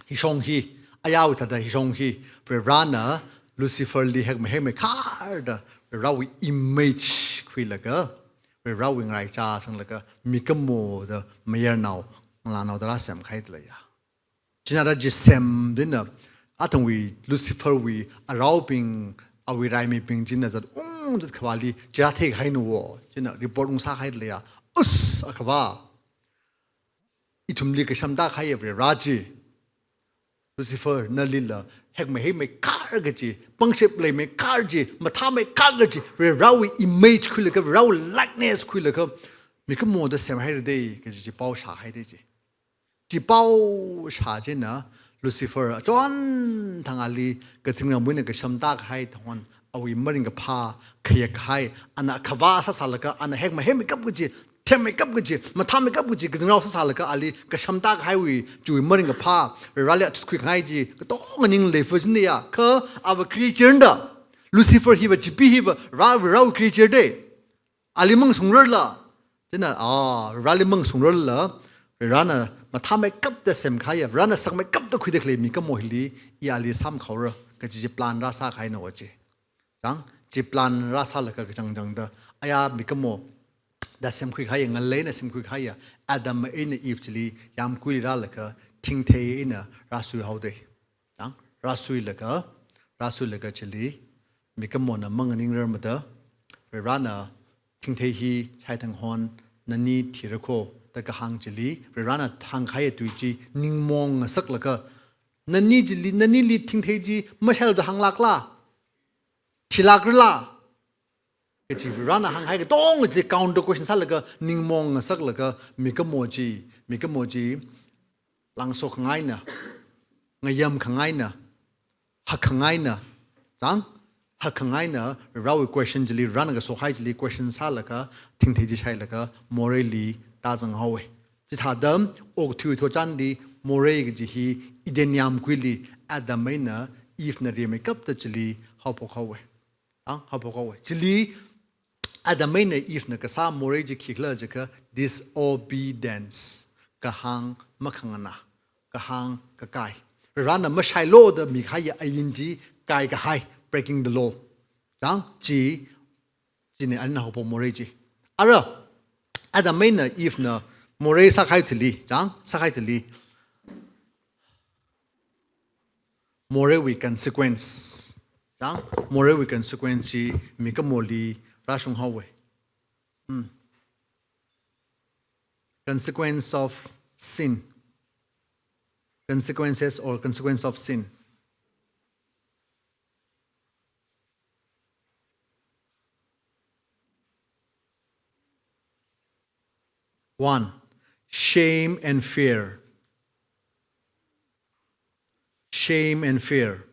hishong hi, ayāwui thāda hishong hi, Varena Lucifer li hekmei hekmeikhar da, Varewui image khuilaga, Varewui ngaraichā sanglaga, mikumo da mayarnao, ngalānao da rāsemkahai da leiya. China rā chi semda eina, athumwui Lucifer wui araobing, awui raimeibing china zat ung zat khavāli, chira theihaina wo, china report ungsāhai leiya, us, akhava. Ithumli kashamtakahai Vare chi. Lucifer, nalila, hekmei hekmeikhar kaji, pangshap leimeikhar chi, mathāmeikhar kaji, Varewui image khuilaga, Varewui likeness khuilaga, mikumo da semhaira de, kaji chi pao shāhai de chi. Chi pao shā china Lucifer achon thang ali kazingramwui eina kashamtakahai thang hon awui maringkaphā khayākahai, ana khavā sāsālaga, ana hekmei hekmeikap kaji, themmeikap kaji, mathāmeikap kaji, kazingrao sāsālaga ali kashamtakahaiwui chiwui maringkaphā, Vareli athut khuikhangai chi, katonga ning leifa china ya, kha ava creature da, Lucifer hiva, chipi hiva, Vare, Varewui creature de. Ali mangasungrarla. China, ah, Vareli mangasungrarla. Varena mathāmeikapta semkahaiya, Varena sakmeikapta khuida khalei mikumo hili, i ali samkhaora, kaji chi plan rāsākahaina wo chi. Chang, chi plan rāsālaga kachangchangda, aya mikumo da semkhuikahaiya, ngaleina semkhuikahaiya, Adam eina Eve chili yāmkuili rālaga, thingthei eina rāsuihaoda. Chang, rāsuilaga, rāsuilaga chili, mikumona manganingrarmada, Varena thingthei hi shaithang hon, nani thira kho, da kahāng chili, Varena hāngkahai tui chi, ningmaong ngasaklaga, nani chili, nanili thingthei chi, mashailu da hānglākla, thilākrala, kaji Varena hānghai katonga chili counter question sālaga, ningmaong ngasaklaga, mikumo chi, mikumo chi, langsokhangaina, ngayamkhangaina, hakkhangaina, chang, hakkhangaina, Varewui question chili, Varena kasokhai chili question sālaga, thingthei chi shailaga, moreili tāzanghaowa. Chithāda, okathui thotchanli, morei kaji hi, Eden yāmkuili, Adam eina Eve na rimeikapta chili, haophokhaowa. Ang, haophokhaowa. Chili, Adam eina Eve na kasā morei chi khikhala jiakha disobedience, kahāng makhangana, kahāng kakai. Varena mashailu da mikahaiya ain chi kaikahai, breaking the law. Chang, chi, china ana haophok morei chi. Ara, Adam eina Eve na morei sākahai thili, chang, sākahai thili. Moreiwui consequence. Chang, moreiwui consequence chi mikumoli rāshunghaowa. Hmm. Consequence of sin. Consequences or consequence of sin. One, shame and fear. Shame and fear.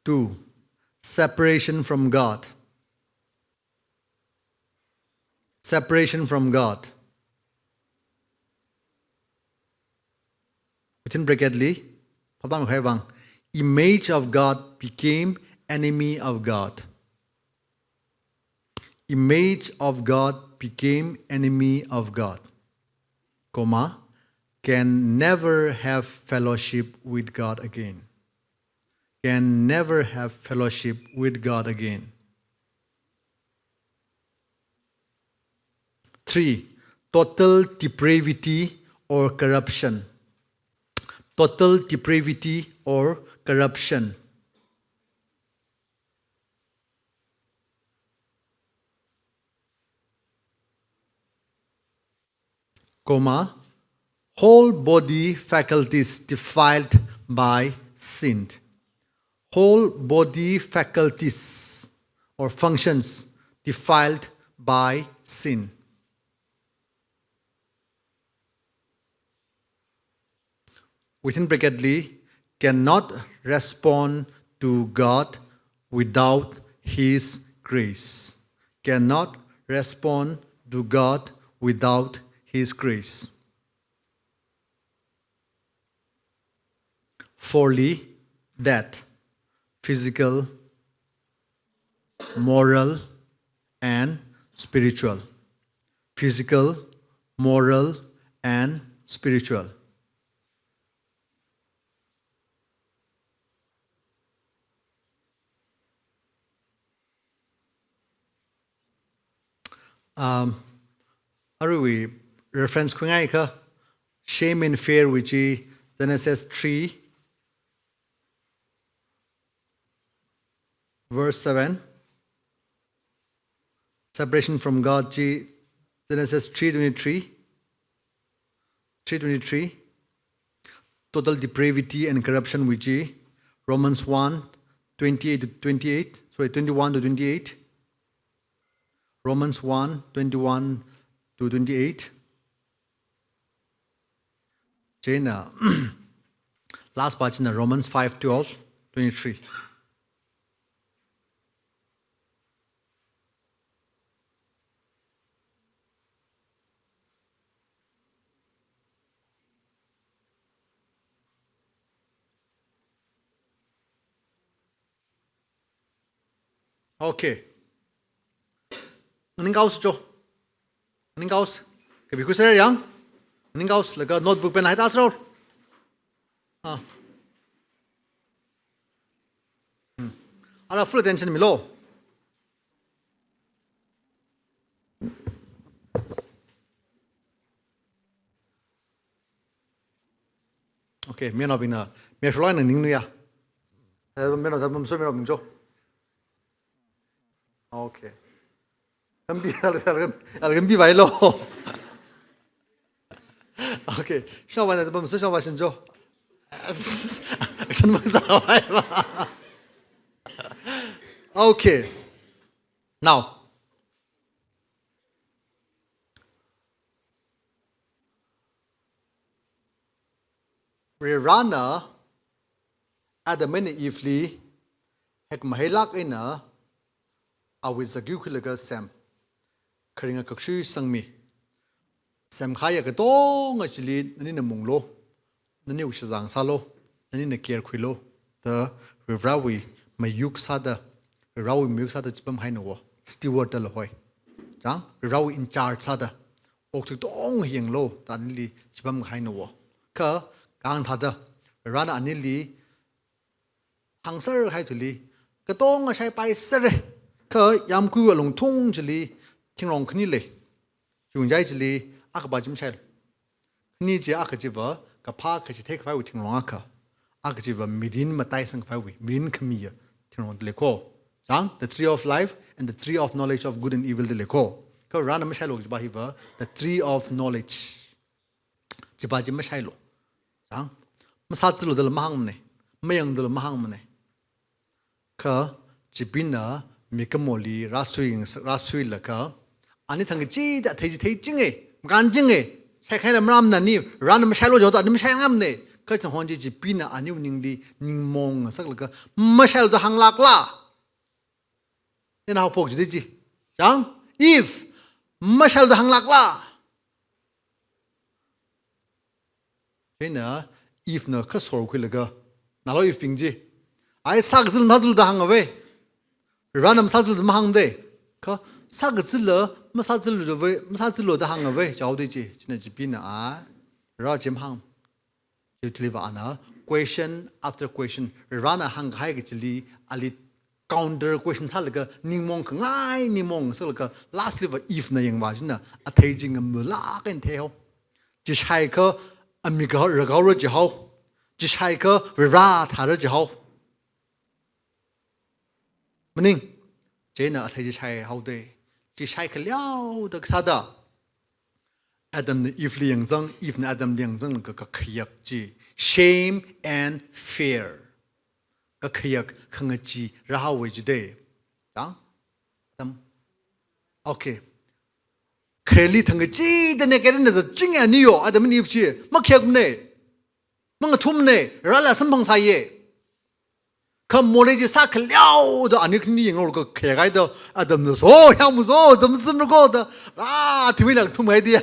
Two, separation from God. Separation from God. Within bracket li, phabam khai vang, image of God became enemy of God. Image of God became enemy of God. Comma, can never have fellowship with God again. Can never have fellowship with God again. Three, total depravity or corruption. total depravity or corruption. Comma, whole body faculties defiled by sin. Whole body faculties or functions defiled by sin. Within bracket li, cannot respond to God without His grace. Cannot respond to God without His grace. Four li, death, physical, moral, and spiritual. Physical, moral, and spiritual. Um, aruiwui reference khuingaikha, shame and fear wui chi Genesis three, verse seven. Separation from God chi Genesis three twenty-three. Three twenty-three. Total depravity and corruption wui chi Romans one twenty-eight to twenty-eight. Sorry, twenty-one to twenty-eight. Romans one twenty-one to twenty-eight. Chieina, last pa china Romans five twelve, twenty-three. Okay. Nganingkaosa cho. Nganingkaosa. Kapi khuiser yang. Nganingkaosa laga notebook pen haita sro. Ah. Hmm. Ara full attention milo. Okay, miyanaobingna, mi shulai na ningnuya. Eh, miyanaobing, miyanaobing cho. Okay. Kambi, al, al, al, kambi vai lo. Okay. Shawai na, bam, shawai shin cho. Action bang sa vai ba. Okay. Now. Varivarana Adam eina Eve li hekmahailāk eina awui zakyui khuilaga sem. Kharinga kakshui sangmi. Semkahaiya katonga chili nanina munglo, naniwui shizang sālo, nanina care khuilo, da Varivarawui mayuk sāda, Varivarawui mayuk sāda chipamhaina wo, steward da lahoi. Chang, Varivarawui in charge sāda, okathui katonga yanglo, da anili chipamhaina wo. Kha, kahāng thāda, Varivarana anili hāngserhai thili, katonga shaipai sere, kha yāmgui alungthung chili, thingrong khani lei. Chungchai chili, akha pa chi mashai. Khani chi akha chiva, kaphā kachithei kaphaiwui thingrong akha. Akha chiva mirin mataisang kaphaiwui, mirin khamiya thingrong da lei ko. Chang, the tree of life and the tree of knowledge of good and evil da lei ko. Kha Varivarana mashailo kajipa hiva, the tree of knowledge. Chipa chi mashailo. Chang, masāzilo dala mahāngmane, mayangdala mahāngmane. Kha, chibingna mikumoli rāsui, rāsuilaga, ani thang kachida thei chi theichinge, makānchinge, shaikhaila maram nani, Varivarana mashailo jihaoda ani mashai ngamne. Kha chithang hon chi chibingna aniwui ningli ningmong ngasaklaga, mashailo da hānglākla. Ina haophok chili chi. Chang, Eve, mashailo da hānglākla. Chieina Eve na kha sorkhuilaga, nalo Eve bing chi. Ai sākazil masāzil da hāngave. Varivarana masāzil da mahāngde. Kha sākazila masāzil ve, masāzilo da hāngave. Jihaode chi, chieina chibingna a, Varivara chi mahāng. Chiwui thiliva ana, question after question. Varivarana hāngkahai kachili, ali counter question sālaga, ningmong khangai, ningmong sālaga, last liva Eve na yangva china, athei chi ngamlāk eina theihao. Chi shaikha, amik ragao rajihao. Chi shaiakha Vare thāra jihao. Maning, chieina athei chi shaihaoda. Chi shaikhaleoda kasāda Adamna Eveli yangzang, Evena Adamli yangzanglaga kakhayak chi. Shame and fear. Kakhayak khangachee rāhaowa jida. Chang? Adam. Okay. Khareli thangkachida negative na zatchinga niyo, Adam and Eve chi. Makhayakmana. Mangathumana, Vareli samphang sāya. Kha morei chi sākhaleoda ani khani yanglo kakhayak haida, Adamna so, yangmu so, Adam zimra koda, ah, thimeilang thumhai dia.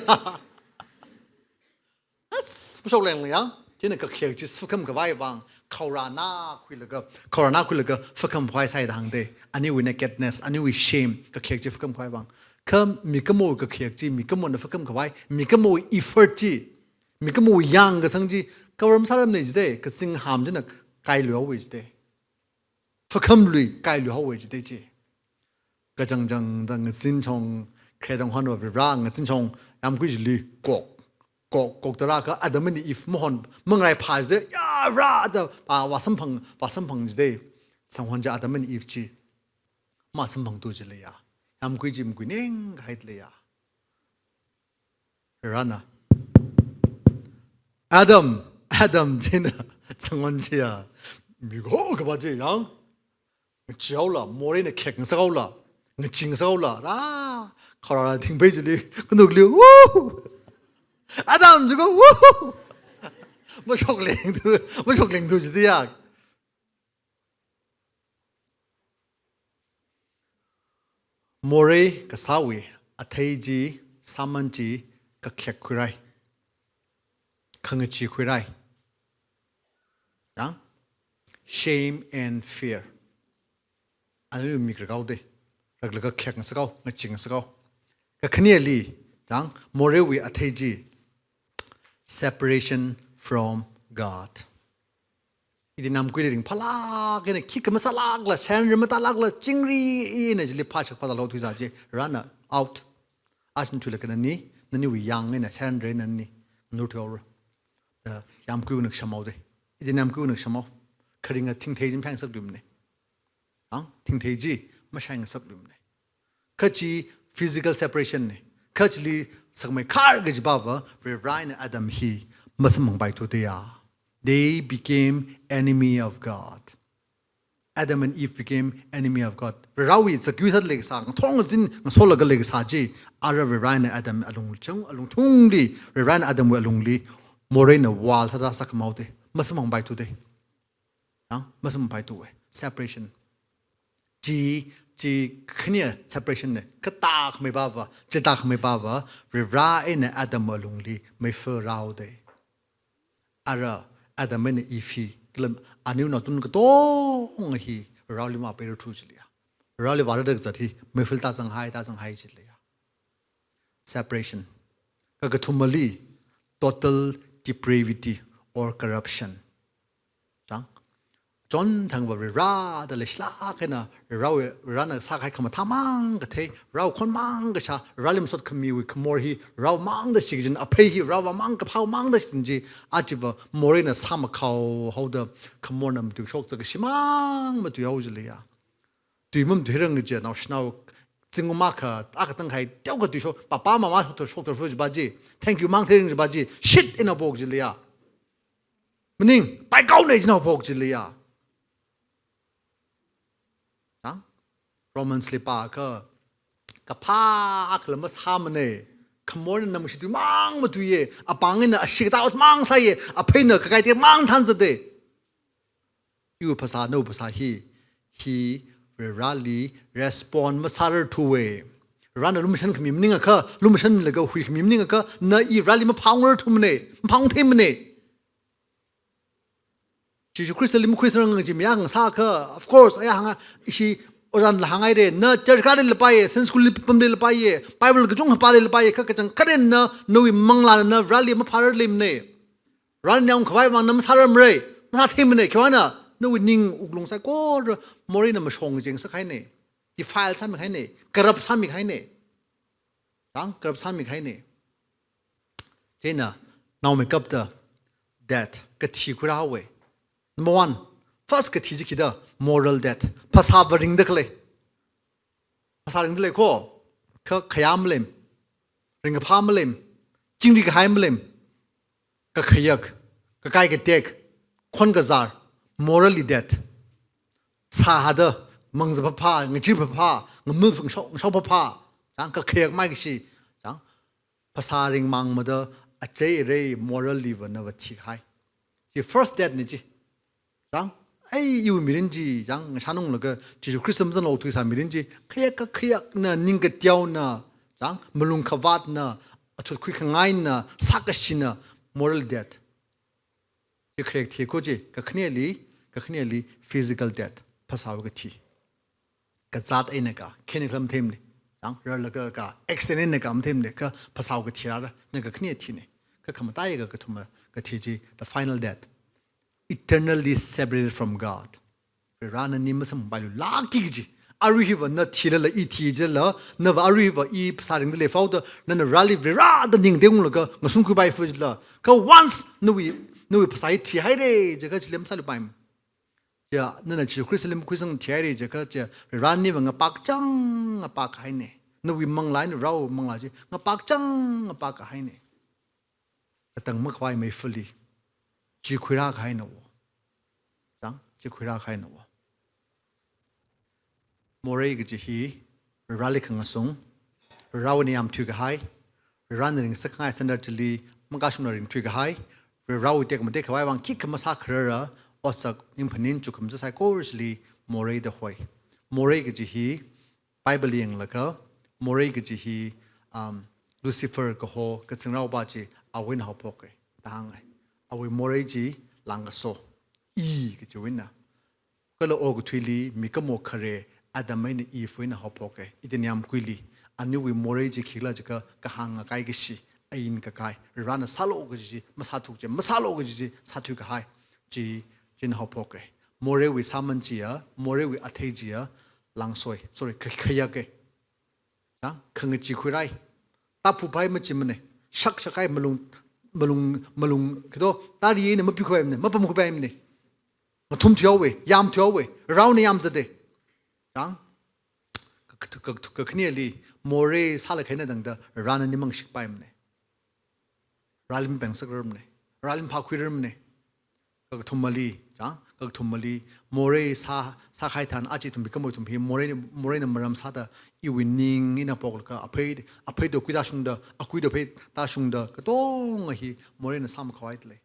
As, mashok leng ya. Chieina kakhayak chi fakham khavai vang, khaorana khuilaga, khaorana khuilaga, fakham khavai sāda hāngda, aniwui nakedness, aniwui shame, kakhayak chi fakham khavai vang. Kha mikumo kakhayak chi, mikumona fakham khavai, mikumo effort chi, mikumo yangkasang chi, cover masāramana jida, kazing ham china kailuihaowa jida. Fakhamlui kailuihaowa jida chi. Kachangchangda ngazin chong, khare tang hon Vare ngazin chong, yamkui chili kok, kok, kokda rākha Adam and Eve mahon, mangarai phā jida, ya rāda, pa, vāsamphang, vāsamphang jida. Sanghon chi Adam and Eve chi, masamphangthu jilaya. Yamkui chi makui ninghailaya. Varena, "Adam, Adam," chieina, sanghon chiya, miko kaba chi yang, ngacheehaola, moreina khek ngasakhaola, ngachee ngasakhaola, ra, khaorala thingpei chili, khanukli, "Woo! Adam," jiko, "Woo!" Mashok lengthu, mashok lengthu jida ya. Morei kasāwui athei chi, sāman chi, kakhek khuirai, khangachee khuirai. Yang? Shame and fear. Anu mik rākhaoda, rākhala kakhek ngasakhao, ngachee ngasakhao. Kakhaneli, yang, moreiwui athei chi, separation from God. Ithum namkuili ringphālāk eina, khikha masālākla, shanra matālākla, chingri eina chili phāshak phātālo thuizā chi, Varena out. Aja thuilaga nani, naniwui yang eina shanra nani, nurthuihaora. Da yamkuina kashāmhaoda. Ithum namkuina kashāmhao. Kharinga thingthei chi maphaingasakluimana. Ang, thingthei chi mashai ngasakluimana. Kha chi physical separation na. Kha chili sakmeikhar kajiva, Varena Adam hi masamphangpaithuda ya. They became enemy of God. Adam and Eve became enemy of God. Varewui zakyui sāda leikasā, ngathor ngazin ngasolaga leikasā chi, ara Varena Adam alung chang, alungthungli, Varena Adamwui alungli, moreina wall sāda sākhamhaoda, masamphangpaithuda. Ang, masamphangpaithuwa, separation. Chi, chi khani separation na, katākhameiva, chithākhameiva, Vare eina Adam alungli meifā rāhaoda. Ara Adam eina Eve hi, kala aniwui naotun katonga hi, Vareli mapeirarthu chili ya. Vareli vārada kazat hi, meifā tāzanghai, tāzanghai chili ya. Separation. Kakathumali, total depravity or corruption. Chang? Chonthangva Vareda leishilāk eina, Varewui, Varena sākahai khamathā mang kathei, Varewui khon mang kashā, Vareli masot khamiwui khamor hi, Varewui mangda shichin, aphei hi, Varewui mang kaphā mangda shichin chi, achiva moreina sāmakhao haoda, khamorna matuishok zaka shimang matuihao chili ya. Tui mamatuirang chi, naoshinao, zingkum akha, akha tangkhai, teokha tuishok, papa mama shokta, shokta fu jiva chi, thank you mang theirang jiva chi, shit eina phok chili ya. Maning, paikaona jinao phok chili ya. Nang? Romans li pākha, kaphā akhala masāmana, khamorna namshi tui mang matuiya, apāngna ashee katā ot mang sāya, apheina kakai tekmang thanzata. Iwui phasā, nawui phasā hi, hi Vareli respond masārarthuwa. Varena lumashan khami maningakha, lumashanlaga huikhami maningakha, na i Vareli maphāngararthumana, maphāngtheimana. Jesu Christ li makhuisangrang chi mayā ngasakha, of course, aya hānga, ishi ojānla hānghaira, na church kālila paiya, Sunday school li pamlila paiya, Bible kachungkha pālila paiya, kha kachangkhatta na, nawui manglāna Vareli maphārarleimana. Varena yangkhavai vang na masārarmara, masātheimana, khiwuivang na, nawui ning wuklung saikora, moreina mashong ching sākahaina, defile sāmikahaina, corrupt sāmikahaina. Chang, corrupt sāmikahaina. Chieina, naomeikapta, death. kathi khuirāhaowa. Number one, first kathi chi khi da, moral death. Phasāva ringda khalei. Phasā ringda lei ko, kha khayā maleim, ringkaphā maleim, chingri kahai maleim, kakhayak, kakai katek, khon kazār, morally dead. Sāhada, mangza phāphā, ngachir phāphā, ngamil ngashao, ngashao phāphā, chang kakhayak maikashi, chang phasā ringmang mada achei arei morally va nava thihai. Chi first death na chi. Chang, ai iwui mirin chi, chang, ngashanunglaga, Jesu Christ mazanglok thuisā mirin chi, khayak kakhayakna, ning kateona, chang, malung khavātna, athut khuikhangaina, sākashina, moral death. Chi kharek thi ko chi, kakhaneli, kakhaneli physical death, phasāwui kathi. Kazāt eina ka, khani khala matheimana. Chang, rarlaga ka, accident eina ka matheimana, kha phasāwui kathi rāra, na kakhane thina. Kha khamataiya kakathuma kathi chi, the final death. Eternally separated from God. Varena ning masamphangpailulāki kaji. Arui hiva na thilala, i thi jilala, nava arui hiva i phasā ringda leifao da, nana Vareli Vare da ning tengunglaga, ngasun khuipai fujila. Kha once nawui, nawui phasā hi thihaira jiakha chili masāluipaimana. Ya, nana Jesu Christ li makhuisang thihaira jiakha chi, Varena niva ngapakchang ngapakhaina. Nawui manglā eina Varewui manglā chi, ngapakchang ngapakhaina. Katang makhavai mai fuli. Chi khuirākahaina wo. Chang, chi khuirākahaina wo. Morei kaji hi, Vareli khangasung, Varewui eina yāmthuikahai, Varena ringsakkhangai standard chili, makashungna ringthuikahai, Varewui tekmatei khavai vang khikha masākharara, otsak ningphaning chukham zasaikora chili, morei da hoi. Morei kaji hi, Bible yanglaga, morei kaji hi, um, Lucifer kaho, kathingraopa chi, awui eina haophoka, da hānga. Awui morei chi, langkaso, E kajiwui eina. Kala okathuili, mikumo khare, Adam eina Eve wui eina haophoka, Eden yāmguili. Aniwui morei chi khikhala jiakha, kahāng ngakai kashi, ain kakai, Varena sālu kaji chi, masāthu kaji, masālu kaji chi, sāthuikahai, chi, chieina haophoka. Moreiwui sāman chiya, moreiwui athei chiya, langsoi, sorry, kha-, khayaka. Ya, khangachee khuirai. Tāphupai machimana. Shakshakkai malung, malung, malung, khi to, tari eina mapikhuipaimana, mapamkhuipaimana. Ngathum thuihaowa, yāmthuihaowa, Varena yāmzata. Chang, ka, ka, ka, kakhaneli, morei sālaga eina tangda, Varena ning mangashikpaimana. Vareli mapengsakramana. Vareli maphākhuiramana. Kakathumali, chang, kakathumali, morei sā, sākahai thān, aja ithum mikumowui ithum hi, morei, moreina maram sāda, iwui ning eina phoklaga, aphei, aphei to khuida shungda, akhui to phei tāshungda, katonga hi, moreina sāmakhavai lei.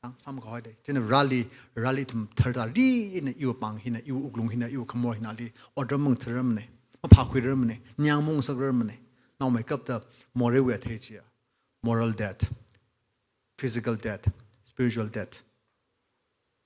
Chang, sāmakhavai lei. Chieina Vareli, Vareli ithum tharda ri eina iwui pāng hina, iwui wuklung hina, iwui khamor hinali, otram mangtharamana, maphākhuiramana, ningyāng maungsakrarmana, naomeikapta, moreiwui athei chiya. Moral death, physical death, spiritual death.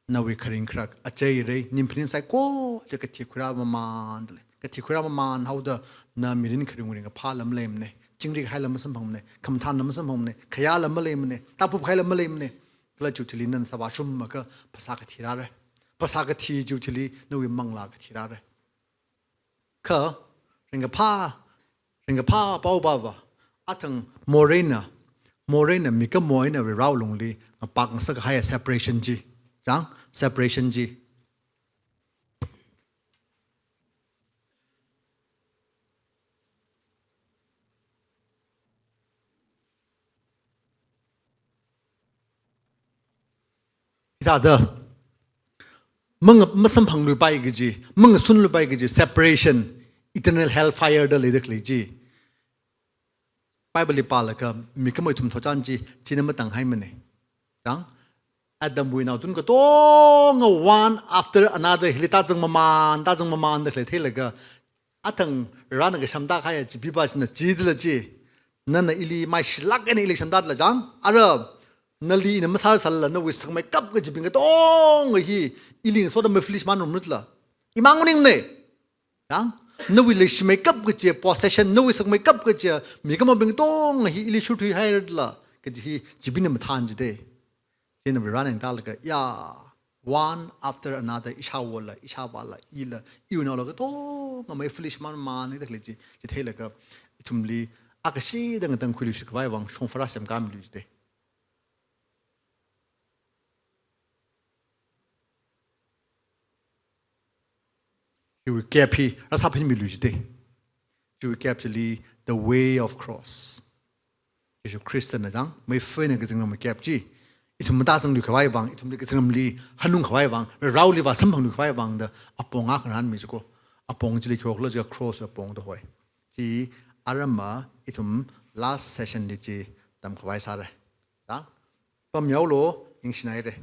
Nawui kharing kharak, achei arei, ningphaning saikora kathi khuirā mamānda lei. Kathi khuirā mamān haoda, na mirin kharing ringkaphāla maleimana, chingri kahaila masamphangmana, khamathānla masamphangmana, khayāla maleimana, tāphup kahaila maleimana. Kala chiwui thili nana sāvāshungakha phasā kathi rāra. Phasā kathi chiwui thili nawui manglā kathi rāra. Kha, ringkaphā, ringkaphā paopava, athang moreina, moreina mikumo eina Varewui lungli, ngapak ngasakhai separation chi. Chang, separation chi. Hithāda, mang-, masamphangluipai kaji, mangasunluipai kaji, separation, eternal hellfire da leida khalei chi. Bible li pālaga, mikumo ithum thotchan chi, china matanghaimana. Chang, Adamwui naothot katonga one after another, hili tāzang mamān, tāzang mamānda khalei theilaga, athang Varena kashamda kahai chipeepa china chidala chi, nana ili maishilāk eina ili shamdala chang, ara, nali ina masāsālala, nawui sakmeikap kachibing katonga hi, ili ngasoda mafilishman rumrutla. Imang maningmana. Chang, nawui leishimeikap kachi possession, nawui sakmeikap kachi mikumobing katonga hi ili shurthuihairala, kaji hi chibingna mathān jida. Chieina Varena yangtālaga, ya, one after another, ishāwola, ishāvāla, ila, iwui naola katonga mafilishman mamānda khalei chi, chitheilaga, ithumli, akashida ngatangkhuiluishit khavai vang, shongfa rāsemkāmilu jida. gap hi rāsāphanmilu jite. Chiwui gap chili the way of cross. Jishu Khristana chang, meifaina kazingram gap chi. Ithum matāzangluikhavai vang, ithumli kazingramli hanungkhavai vang, Vareli vāsamphangluikhavai vang da apong akha ngarānmi jiko. Apong chili khi hokhala jiakha cross apong da hoi. Chi aramma ithum last session li chi tamkhavai sāra. Chang, pamyaolu, ningshinaira.